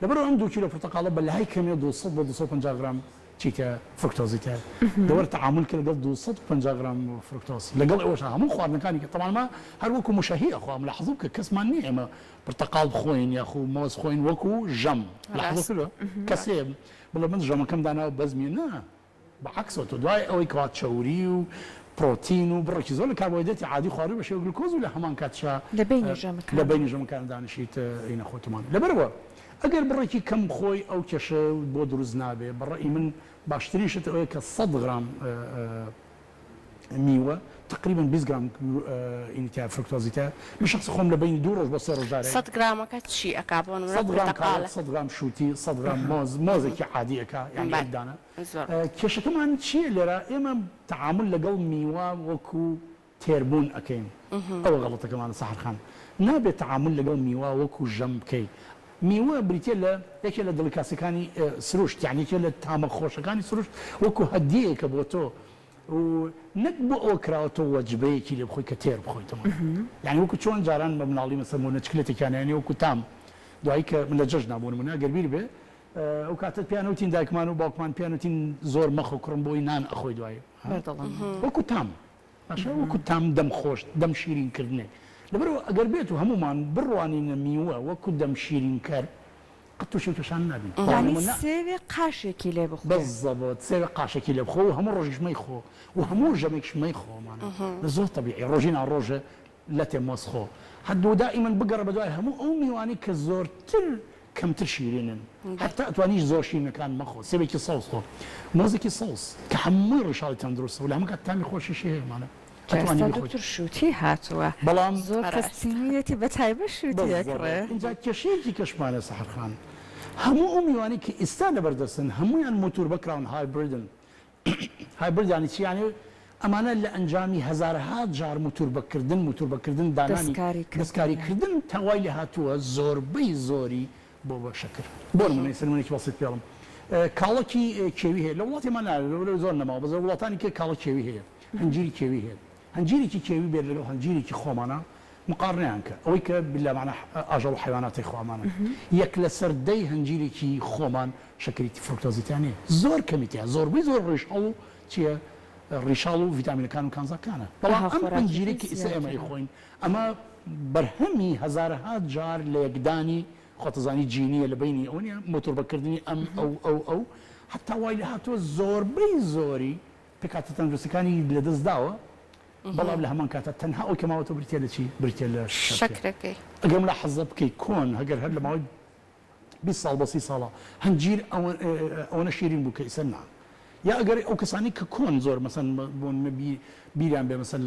لەبەرئەوە ئەم دوو کیلۆ پرتەقاڵە بە لای کەمێ 200 بۆ 250 گرام. چی تیایە فرکتۆزی تیایە دەوەرە تەعامول کە لەگەڵ 250 گرام فرکتۆز لەگەڵ ئەوەشا هەموو خواردنەکانی کە تەبعەن ئەمە هەر وەکو مشەهی ئەخوا ملاحەزە بکە کەسمان نییە ئێمە پرتەقاڵ بخۆین یاخو مۆز خۆین وەکو ژەم ملاحەزە ڕاست کردوە کەسێ بڵێ من ژەمەکەم داناوە بەزمیە نا بە عەکسەوە تۆ دوای ئەوەی کەوا چەوری و پرۆتین و بڕێکی زۆر لە کاربۆهیدرێتی عادی خواردووی بە شێوەی گلوکۆز و لە هەمان کاتیشا لە بەینی لە ژەمەکاندا. بەینی ژەمەکاندا دانیشیت ی نەخۆیتەوە. لەبەرئەوە ئەگەر بڕێکی کەم بخۆی ئەو کێشەیە بۆ دروست نابێ. بە ڕەئی من باشترین شت ئەوەیە کە سەد غرام میوە تەقریبەن 20 گرام ینی تیایە فرکتۆزی تیایە. من شەخسی خۆم لە بەینی دوو ڕۆژ بۆ سێ ڕۆژ جارێک. سەد گرامەکە چی ئەکا بۆ نمونە سەد غرام پرتەقاڵە؟ کاڵەک، سەد غرام شووتی، سەد غرام مۆز، مۆزێکی عادی ئەکا یانی یەک دانە. زۆر. کێشەکەمان چییە لێرە ئێمە تەعامول لەگەڵ میوە وەکو تێربوون ئەکەین ئەوە غەڵەتەکەمانە سەحەر خان نابێت تەعامول لەگەڵ میوە وەکو ژەم بکەی میوە بریتیە لە یەکێ لە دڵیکاسەکانی سروشت یانی یەکێ لە تامە خۆشەکانی سروشت وەکو هەدیەیەکە بۆ تۆ و نەک بۆ ئەوە کراوە تۆ وەجبەیەکی لێ بخۆی کە تێر بخۆیتەوە یانی وەکو چۆن جاران بە مناڵی مەسەلەن بۆ نەچکلێتێکیان یانی وەکو تام دوایی کە من لە جەژنا بۆ نمونە گەر بیر بێ ئەو کاتە پێیان وتین دایکمان و باوکمان پێیان وتین زۆر مەخۆ کوڕم بۆی نان ئەخۆی دوایی وەکو تام باشە وەکو تام دەم خۆش دەم شیرین کردنێک لەبەرئەوە ئەگەر بێت و هەموومان بڕوانینە میوە وەکو دەم شیرینکەر قەت تووشی کێشان نابین. یانی سێوێ قاشێکی لێ بخۆ. بزەبت سێوێ قاشێکی لێ بخۆ و هەموو ڕۆژیش مەیخۆ و هەموو ژەمێکیش مەیخۆ ئەمانە زۆر تەبیعی ڕۆژی نا ڕۆژێ لەتێ مۆز خۆ هەد و دائیمەن بگەڕێ بەدوای هەموو ئەو میوانەی کە زۆرتر کەمتر شیرینن هەتا ئەتوانیش زۆر شیرینەکان مەخۆ سێوێکی سەوز خۆ مۆزێکی سەوز کە هەمووی ڕیشاڵی تەندروستە و لە هەموو کات تامی خۆشیشی هەیە مانە ئەتوانی بیخۆیت. دکتۆر شوتی هاتووە بەڵام زۆر کەس تینویەتی بە تایبەت شوتی ئەکڕێ. ئینجا کێشەیەکی کەشمانە سەحەر خان هەموو ئەو میوانەی کە ئیستا لەبەردەستن هەموویان موتوربە کراون hybrid ن hybrid یانی چی؟ یانی ئەمانە لە ئەنجامی هەزارەها جار موتوربەکردن، موتوربەکردن دانانی، دەستکاری کردن تا وای لێهاتووە زۆربەی زۆری بۆ بە شەکر. بۆ نموونە ئێستا نموونەیەکی بەسیت پێ ئەڵێم کاڵەکی کێوی هەیە لە وڵاتی ئێمە نایە زۆر نەماوە بەس لە وڵاتانی کە کاڵەک کێوی هەیە هەنجیری کێوی هەیە هەنجیرێکی کێوی بێت لەگەڵ هەنجیرێکی خۆمانا مقارنەیان کە ئەوەی کە لە مانا ئاژەڵ و حەیواناتی خۆمانە یەک لەسەر دەی هەنجیرێکی خۆمان شەکری فرکتۆزی تیا نیە زۆر کەمی تیا زۆربەی زۆر ڕیشاڵ و چیە ڕیشاڵ و ڤیتامینەکان و کانزاکانە بەڵام ئەم هەنجیرەی کە ئیستا ئێمە ئەیخۆین ئەمە بەرهەمی هەزارەها جار لە یەکدانی خۆتەزانی جینیە لە بەینی ئەوە نیە مۆتۆربەکردنی ئەم ئەو ئەو ئەو هەتا وای لێ هاتووە زۆربەی زۆری پێکهاتە تەندروستەکانی لەدەست داوە، بەڵام لە هەمان کاتا تەنها ئەوەی کە ماوەتەوە بریتیە لە چی؟ بریتیە لە شەکرەکەی. ئەگەر ملاحەزە بکەی کۆن ئەگەر هەر لە ماوەی 20 ساڵ بۆ 30 ساڵە هەنجیر ئەوەنە شیرین بوو کە ئیسە نا. یا ئەگەر ئەو کەسانەی کە کۆن زۆر مەسەن بۆ نمونە بیریان بێ مەسەن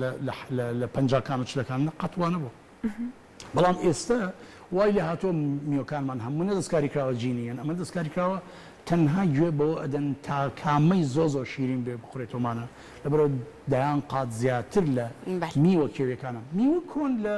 لە پەنجاکان و چلەکان نا قەت وا نەبوو. بەڵام ئێستا وای لێ هاتووە میوەکانمان هەموو نە دەستکاری کراوە جینیەن ئەمە دەستکاری کراوە تەنها گوێ بەوە ئەدەن تا کامەی زۆر زۆر شیرین بێ بخورێتەوەمانە لەبەرئەوە دەیان قات زیاتر لە میوە کێویەکانە میوە کۆن لە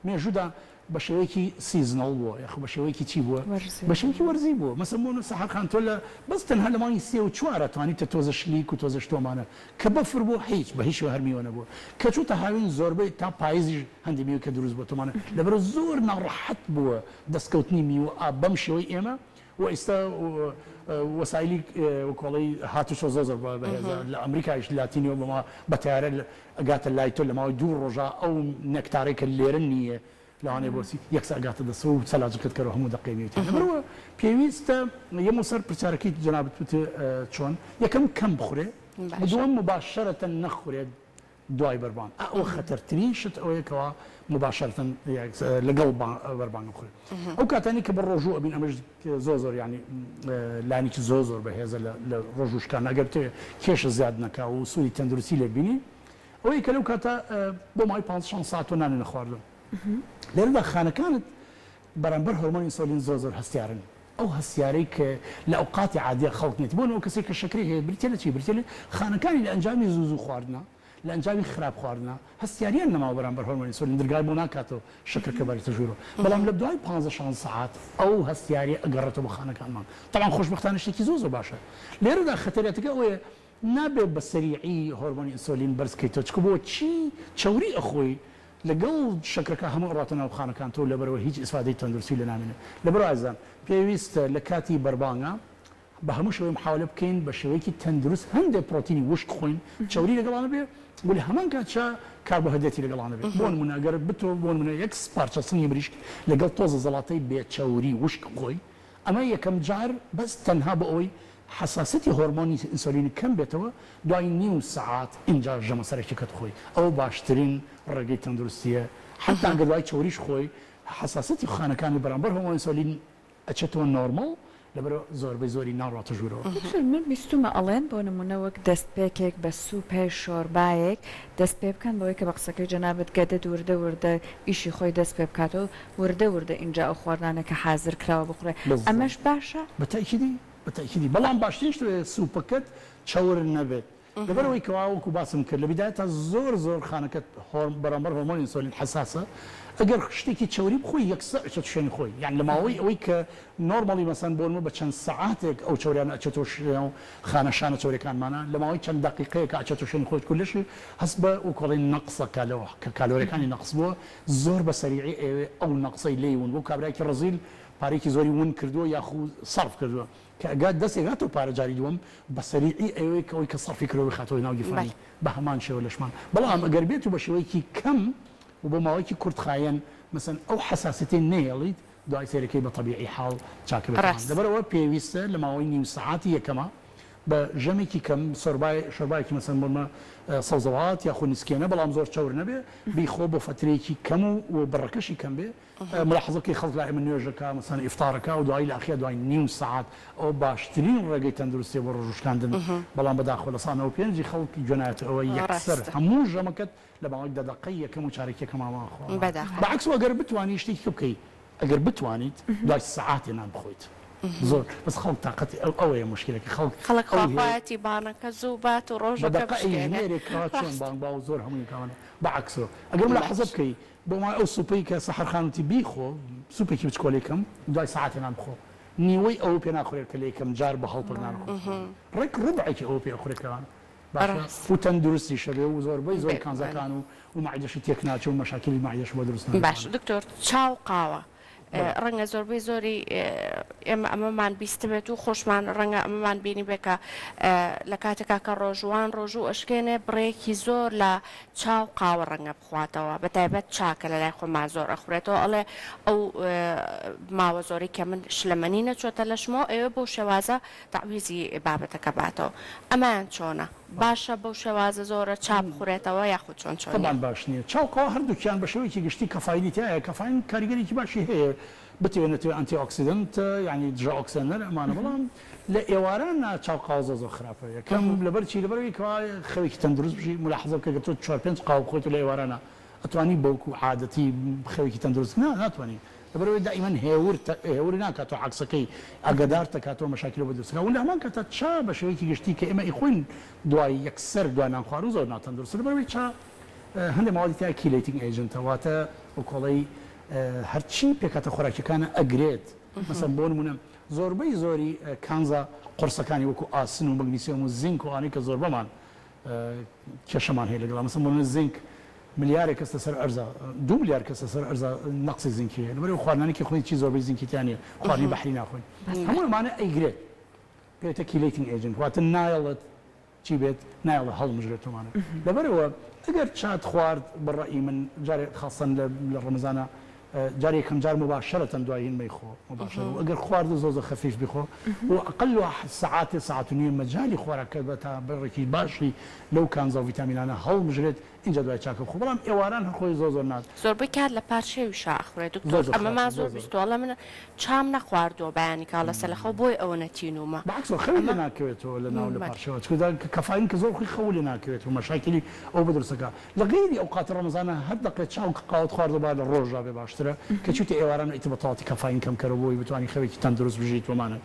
مێژوودا بە شێوەیەکی seasonal بووە یاخۆ بە شێوەیەکی چی بووە بە شێوەیەکی وەرزی بووە مەسەن بۆ سەحەر خان تۆ لە بەس تەنها لە مانگی سێ و چوارە توانیتە تۆزە شلیک و تۆزە شتۆمانە کە بەفر بوو هیچ بە هیچ شێوە هەر میوە نەبووە کە چووتە هاوین زۆربەی تا پایزیش هەندێ میوە کە دروست بووە تۆمانە لەبەرئەوە زۆر ناڕەحەت بووە دەستکەوتنی میوە ئا بەم شێوەی ئێمە و ئیستا وەسایلی وەکۆڵەی هاتوچۆ زۆر زۆر بەهێزە لە ئەمریکایش لاتینیەوە بەما بە تەیارە ئەگاتە لای تۆ لە ماوەی دوو ڕۆژا ئەو نێکتارەی کە لێرە نییە لەوانەیە بۆچی یەکسەر ئەگاتە دەستەوە و سەلاجەکەت کەرەوە هەموو دەقەی میوە تێدا لەبەرئەوە پێویستە یەمەوە سەر پرسیارەکەی جەنابت وت چۆن یەکەم کەم بخورێ دووەم مباشەرەتەن نەخورێت دوای بەربانگ ئەوە خەتەرترین شت ئەوەیە کەوا مباشەرەتەن لەگەڵ بەربانگ بخورێت ئەو کاتانی کە بە ڕۆژوو ئەبین ئەمەش زۆر زۆر یانی لایەنێکی زۆر زۆر بەهێزە لە ڕۆژوو شکان ئەگەر بتەوێت کێشە زیاد نەکا و سوودی تەندروستی لێ ببینی ئەوەیە کە لەو کاتە بۆ ماوەی پانزە شانزە سەعات تۆ نانت نەخواردووە. لێرەدا خانەکانت بەرامبەر هۆرمۆنی ئینسۆلین زۆر زۆر هەستیارن. ئەو هەستیارەی کە لە ئەوقاتی عادییا خەڵک نیەتی. بۆ نموونە کەسێک کە شەکرەی هەیە بریتیە لە چی؟ بریتیە لە خانەکانی لە ئەنجامی زوو زوو خواردنا، لە ئەنجامی خراپ خواردنا هەستیاریان نەماوە بەرامبەر هۆرمۆنی ئینسۆلین درگای بۆ ناکاتەوە شەکرەکە بەرێتە ژوورەوە. بەڵام لە دوای پانزە شانزە سەعات ئەو هەستیاریە ئەگەڕێتەوە بۆ خانەکانمان. تەبعەن خۆشبەختانە شتێکی زۆر زۆر باشە. لێرەدا خەتەریاتەکە ئەوەیە نابێت بە سەریعی هۆرمۆنی ئینسۆلین بەرز کەیتەوە چونکە بۆ چی چەوری ئەخۆی لەگەڵ شەکرەکە هەموو ئەڕواتە ناو خانەکان تۆ لەبەرئەوە هیچ ئیسفادەی تەندروستی لێ نامێنێت لەبەرئەوە ئازیزان پێویستە لە کاتی بەربانگا. بە هەموو شێوەی محاولە بکەین بە شێوەیەکی تەندروست هەندێک پرۆتینی وشک خۆین چەوری لەگەڵانە بێ و لە هەمان کاتشا کاربۆهێدرێتی لەگەڵانە بێ بۆ نمونە گەر بتۆ بۆ نمونە یەک پارچە سنگی مریشک لەگەڵ تۆزە زەڵاتەی بێ چەوری وشک خۆی ئەمە یەکەم جار بەس تەنها بۆ ئەوەی حەساسیەتی هۆرمۆنی ئینسۆلینی کەم بێتەوە دوای نیو سەعات ئینجا ژەمە سەرەکیەکەت خۆی ئەوە باشترین ڕێگەی تەندروستیە حەتا گەر دوای چەوریش خۆی حەساسیەتی خانەکانی بەرامبەر هۆرمۆنی ئینسۆلین ئەچێتەوە نۆرماڵ لەبەرئەوە زۆربەی زۆری ناڕواتە ژوورەوە. دکتۆر من بیستومە ئەڵێن بۆ نمونە وەک دەستپێکێک بە سوپێ شۆربایەک دەست پێ بکەن بەوەی کە بە قسەکەی جەنابت گەدەت وردە وردە ئیشی خۆی دەست پێ بکاتەوە وردە وردە ئینجا ئەو خواردنانە کە حازر کراوە بخورێ ئەمەش بالضبط باشە؟ بە تەئکیدی بە تەئکیدی بەڵام باشترین شت ئەوەیە سوپەکەت چەور نەبێت لەبەر ئەوەی کەوا وەکو باسم کرد لە بیدایەتا زۆر زۆر خانەکەت بەرامبەر هۆرمۆنی ئینسۆلین حەساسە ئەگەر شتێکی چەوری بخۆی یەکسەر ئەچێتە شوێنی خۆی یان لە ماوەی ئەوەی کە normally مەسەن بۆ نموونە بە چەند سەعاتێک ئەو چەوریانە ئەچێتەوە ناو خانە شانە چەوریەکانمانە لە ماوەی چەند دەقیقەیەکا ئەچێتەوە شوێنی خۆی چونکە لەشی هەست بە وەکو ئەڵێن نەقسەکە لەوە کە کالۆریەکانی نەقس بووە زۆر بە سەریعی ئەیەوێ ئەو نەقسەی لێی ون بوو کابرایەکی ڕەزیل پارەیەکی زۆری ون کردووە یاخو سەرف کردووە کە ئەگات دەستی ئەگاتەوە پارە جاری دووەم بە سەریعی ئەیەوێ کە ئەوەی کە سەرفی کردووە بیخاتەوە ناو گیرفانی بەلێ. بە هەمان شێوە لەشمان بەڵام ئەگەر بێت و بە شێوەیەکی کەم و بۆ ماوەیەکی کورتخایەن مەسەن ئەو حەساسیەتەی نەهێڵیت دوای سەیرەکەی بە تەبیعی حاڵ چاکە بێتەوە ڕاست. لەبەرئەوە پێویستە لە ماوەی نیو سەعاتی یەکەما بە ژەمێکی کەم سۆربای شۆربایەکی مەسەن بۆنمە سەوزەوات یاخو نسکێنە بەڵام زۆر چەور نەبێ بیخۆ بۆ فەترەیەکی کەم و و بڕەکەشی کەم بێ ملاحەزە بکەی خەڵک لای ئێمە نوێژەکا مەسەن ئیفتارەکا و دوایی لە ئەخیا دوای نیو سەعات ئەوە باشترین ڕێگەی تەندروستیە بۆ ڕۆژوو شکاندن بەڵام بەداخەوە لە سا 95 ی خەڵک گوێ نایەتە ئەوە یەکسەر ڕاستە. هەموو ژەمەکەت لە ماوەی دە دەقەی یەکەم و چارەکی یەکەما ماخۆ بەداخەوە. بە عەکس ئەگەر بتوانی شتێکی کە بکەی ئەگەر بتوانیت دوای سەعاتێ نان بخۆیت زۆر بەس خەڵک تاقەتی ئەو ئەوەیە موشکیلەکە خەڵک خەڵک ئەو خوا هێ خوایەتی بانەکە زوو بات و بە ڕۆژەکە دەقە بشکێنێ ئەیژمێرێ کەوا چۆن ڕاستە. بانگ با و زۆر هەمووی کاوانە بە عەکسەوە ئەگەر ملاحەزە باش. بکەی بۆ مای ئەو سوپەی کە سەحەر خان وتی بیخۆ سوپێکی بچکۆلەی کەم دوای سەعاتێ نان بخۆ نیوەی ئەوە پێ ناخورێت کە لە یەکەم جار بە هەڵپەک نان خۆیت ڕێک ڕوبعێکی ئەوە پێ ئەخورێت کە باشە ڕاست و تەندروستیشە بێ و زۆربەی زۆری بێگومان. کانزاکان و و مەعیدەشی تێک ناچێ و مەشاکیلی مەعیدەش بۆ دروست نابێ باش ئەوانە. دکتۆر چا و قاوە بەڵێ. ڕەنگە زۆربەی زۆری ئێمە ئەمەمان بیستبێت و خۆشمان ڕەنگە ئەمەمان بینیبێ کە لە کاتێکا کە ڕۆژووان ڕۆژوو ئەشکێنێ بڕێکی زۆر لە چا و قاوە ڕەنگە بخواتەوە بە تایبەت چا کە لە لای خۆمان زۆر ئەخورێتەوە ئەڵێ ئەو ماوە زۆرەی کە من شلەمەنی نەچۆتە لەشمەوە ئەیەوێ بەو شێوازە تەعویزی بابەتەکە باتەوە ئەمەیان چۆنە باشە بەو شێوازە زۆرە چا بخورێتەوە یاخود چۆن چۆنیە؟ تەبعەن باش نیە چا و قاوە هەردووکیان بە شێوەیەکی گشتی کافاینی تیایە کافاین کاریگەریی باشی هەیە بتەوێ نەتەوێ antioxidant یانی دژە ئۆکسێنەر ئەمانە بەڵام لە ئێواران چا و قاوە زۆر زۆر خراپە یەکەم لەبەر چی لەبەر ئەوەی کەوا خەوێکی تەندروست بژی مولاحەزە بکە گەر تۆ چوار پێنج قاوە بخۆیت و لە ئێوارانە ئەتوانی بەوکو عادەتی خەوێکی تەندروست نا ناتوانی لەبەر ئەوەی دائیمەن هێور هێور ناکاتەوە عەکسەکەی ئاگادارت دەکاتەوە مەشاکیلە بۆ دروست دەکات و لە هەمان کاتا چا بە شێوەیەکی گشتی کە ئێمە ئەیخۆین دوای یەکسەر دوای نان خواردن زۆر ناتەندروستە لەبەر ئەوەی چا هەندێک مەوادی تیا chelating agent ە واتە وەکۆڵەی هەرچی پێکهاتە خۆراکیەکانە ئەگرێت مەسەن بۆ نمونە زۆربەی زۆری کانزا قوڕسەکانی وەکو ئاسن و مەگنیسیۆم و زینک و ئەوانەی کە زۆربەمان کێشەمان هەیە لەگەڵ مەسەن بۆ نمونە زینک ملیارێک کەس لەسەر ئەرزا دوو ملیار کەس لەسەر ئەرزا نەقسی زینکی هەیە لەبەرئەوەی خواردنانی کە خۆی چی زۆربەی زینکی تیا نییە خواردنی بەحری ناخۆین هەموو ئەمانە ئەیگرێت پێوتە chelating agent واتە نایەڵێت چی بێت نایەڵێت هەڵمژرێت تۆمانە لەبەرئەوە ئەگەر چات خوارد بە ڕەئی من جارێ خاصەن لە ڕەمەزانا جار یەکەم جار مباشرەتەن دوای هین مەیخۆ مباشرە و ئەگەر خواردت زۆر زۆر خەفیف بیخۆ و ئەقل سەعاتێ سەعات و نیوێ مەجالی خۆراکەت بە تا بڕێکی باشی لەو کانزا و ڤیتامینانە هەڵمژرێت ئینجا دوای چاکە بخۆ بەڵام ئێواران هەر خۆی زۆر زۆر نا زۆربەی کات لە پارشێویشا ئەخورێ دکتۆر زۆر زۆر ئەمەمان خراپە زۆر زۆر زۆر بیستوە ئەڵێ من چام نەخواردووە بەیانی کاڵە سەلەخەو بۆی ئەوەنە تینوومە بە عەکسەوە خەوی لێ ئەمە ناکەوێتەوە لە ناو لە بەلێ. پارشێوە چونکە دا کافاین کە زۆر خۆی خەو لێ ناکەوێتەوە مەشاکیلی ئەو بە دروست ئەکا لە غەیری ئەوقاتی ڕەمەزانا هەر دەقێ چاو کە قاوەت خواردوە با لە ڕۆژا بێ باشترە کە چویتە ئێواران ئیتر بە تەواتی کافاین کەم کەرەوە بۆی بتوانی خەوێکی تەندروست بژیت وەمانە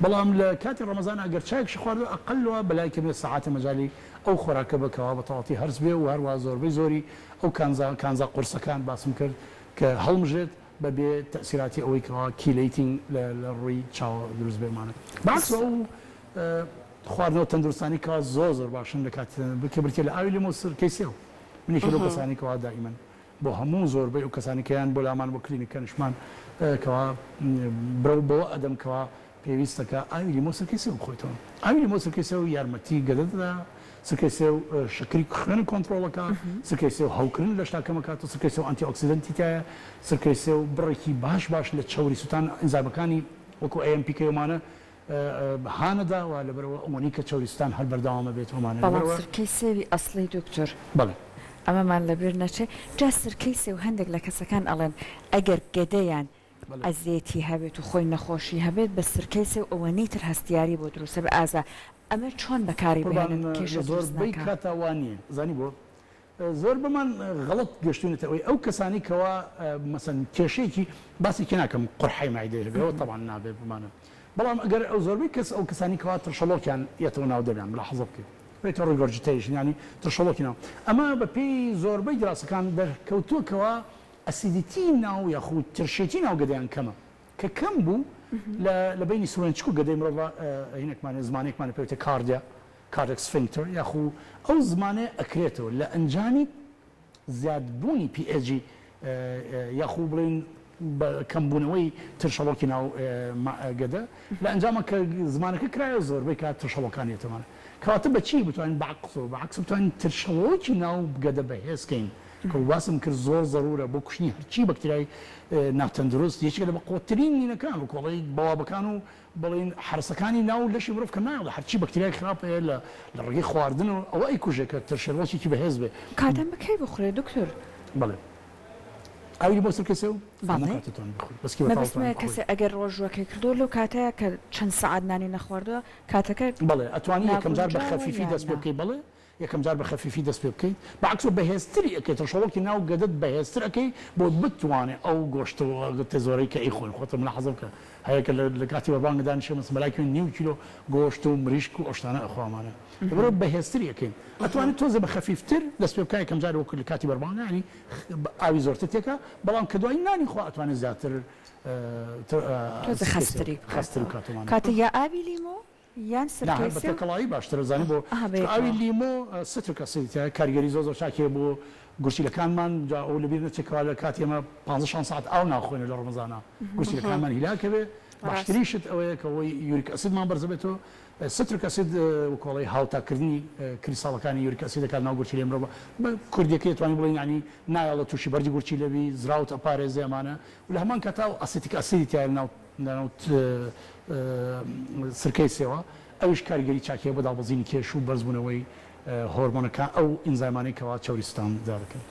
بەڵام لە کاتی ڕەمەزانا گەر چایەکشی خواردوە ئەقەلوا بەلای کەمێ سەعاتێ مەجالی ئەو خۆراکە بە کەوا بە تەواتی هەرس بێ و هەروا زۆربەی زۆری ئەو کانزا کانزا قورسەکان باسم کرد کە هەڵمژێت بە بێ تەئسیراتی ئەوەی کەوا chelating لە لە ڕووی چاوە دروست بێ مانە بە عەکس ئەو خواردنەوە تەندروستانی کەوا زۆر زۆر باشن لە کاتی کە بریتیە لە ئاوی لیمۆ و سرکەی سێو من یەکێ لەو کەسانەی کەوا دائیمەن بۆ هەموو زۆربەی ئەو کەسانی کە یان بۆ لامان بۆ کلینیکەکانیشمان کەوا برەو بەوە ئەدەم کەوا. پێویستەکە ئاوی لیمۆ سرکەی سێو بخۆیتەوە. ئاوی لیمۆ سرکەی سێو یارمەتی گەدە دەدا، سرکەی سێو شەکری خوێن کۆنتڕۆڵ ئەکا، سرکەی سێو هەوکردن لەشتا کەم ئەکاتەوە، سرکەی سێو antioxidant ی تیایە، سرکەی سێو بڕێکی باش باش لە چەوری سوتان ئینزایمەکانی وەکو AMPK ئەمانە هانەدا و لەبەرئەوە ئەوەنەی کە چەوری سوتان هەر بەردەوام ئەبێت ئەمانە بەڵام لەبەرئەوە. سرکەی سێوی ئەسڵی دکتۆر. بەڵێ. ئەمەمان لەبیر نەچێ جا سرکەی سێو هەندێک لە کەسەکان ئەڵێن ئەگەر گەدەیان ئەزێتی هەبێت و خۆی نەخۆشی هەبێت بە سرکەی سێو ئەوەنەی تر هەستیاری بۆ دروست ئەبێ ئازا ئەمە چۆن بەکاری قوربان بهێنن لە کێشە دروست زۆربەی ناکا؟ کاتا وا نییە زانی بۆ؟ زۆربەمان غەڵەت گەشتوینەتە ئەوەی ئەو کەسانەی کەوا مەسەن کێشەیەکی باسێکی ناکەم قورحەی مەعیدەی هەبێ ئەوە تەبعەن نابێ بمانە بەڵام ئەگەر ئەو زۆربەی کەس ئەو کەسانی کەوا ترشەڵۆکیان یەتەوە ناو دەمیان ملاحەزە بکەیت پێتە regurgitation یانی ترشەڵۆکی ناو ئەمە بە پێی زۆربەی دراسەکان دەرکەوتووە کەوا acidity ناو یاخود ترشێتی ناو گەدەیان کەمە کە کەم بوو لە لە بەینی سورێنچک و گەدەی مرۆڤ هینێکمان هەیە زمانێکمان هەیە پێوتێ cardia cardiac sphincter یاخو ئەو زمانەیە ئەکرێتەوە لە ئەنجامی زیاد بوونی pH ی یاخو بڵێین بە کەم بوونەوەی ترشەڵۆکی ناو گەدە لە ئەنجاما کە زمانەکە کرایەوە زۆربەی کات ترشەڵۆکان یەتەوانە کەواتە بە چی بتوانین بە عەکسەوە بە عەکس بتوانین ترشەڵۆکی ناو گەدە بەهێز کەین کە باسم کرد زۆر زەرورە بۆ کوشتنی هەرچی بەکتریای ناتەندروست یەکێکە لە بەقوەتترین نینەکان و کۆڵەی بەوابەکان و بڵێین حەرەسەکانی ناو لەشی مرۆڤ کە نایەڵێ هەرچی بەکتریای خراپ هەیە لە لە ڕێگەی خواردن و ئەوە ئەیکوژێ کە ترشەڵۆکێکی بەهێز بێ. کاتە مە کەی بخورێ دکتۆر؟ بەڵێ ئاوی لیمۆ سرکەی سێو هەموو بەڵێ کاتێ توانی بخۆی بەس کی بەتاڵ مەبەستمە توانی بخۆی. کەسێ ئەگەر ڕۆژووەکەی کردووە لەو کاتەیە کە چەند سەعات نانی نەخواردووە کاتەکە بەڵێ ئەتوانی یەکەم جار بە ناگونجاوە خەفیفی یان دەست پێ نا؟ بکەی بەڵێ یەکەم جار بە خەفیفی دەست پێ بکەیت بە عەکسەوە بەهێزتری ئەکەیت ڕەشەڵۆکی ناو گەدەت بەهێزتر ئەکەی بۆ بتوانێ ئەو گۆشت و تێزۆرەی کە ئەیخۆن خۆت ملاحەزە بکە هەیە کە لە کاتی بەربانگ دانیشێ مەسەن بەلای کەمێ نیو کیلۆ گۆشت و مریشک و ئەو شتانە ئەخوا ئەمانە لەبەرئەوە بەهێزتری ئەکەین ئەتوانێت تۆزێ بە خەفیفتر دەست پێ بکا یەکەم جار وەکو لە کاتی بەربانگ یانی ئاوی زۆرتر تێکا بەڵام کە دوایی نانی خوا ئەتوانێت زیاتر تۆزێ خەستتری خەستتر بکاتەوە بکاتەوە کاتێ یا ئاوی لیمۆ یان نا سرکەی بە سێو؟ تێکەڵاوی باشترە زانی بۆ ئەها چونکە ئاوی بەیەکەوە. لیمۆ citric acid ی تیایە کاریگەری زۆر زۆر چاکی هەیە بۆ گورچیلەکانمان جا ئەوە لەبیر نەچێت کەوا لە کاتی ئێمە پانزە شانزە سەعات ئاو ناخۆینەوە لە ڕەمەزانا گورچیلەکانمان هیلاک ئەبێ ڕاستە. باشترین شت ئەوەیە کە ئەوەی uric acid مان بەرز ئەبێتەوە citric acid وەکۆڵەی هاوتاکردنی کریستاڵەکانی uric acid دەکات ناو گورچیلەی مرۆڤ بە کوردیەکەی ئەتوانین بڵێین یانی نایەڵێت تووشی بەردی گورچیلە بی زراوت ئەپارێزێ ئەمانە و لە هەمان کاتا ئەو acetic acid ی تیایە لەناو لەناو سرکەی سێوە ئەویش کاریگەری چاکی هەیە بۆ دابەزینی کێش و بەرزبوونەوەی هۆرمۆنەکان ئەو ئینزایمانەی کەوا چەوری سوتان زیاد دەکەن.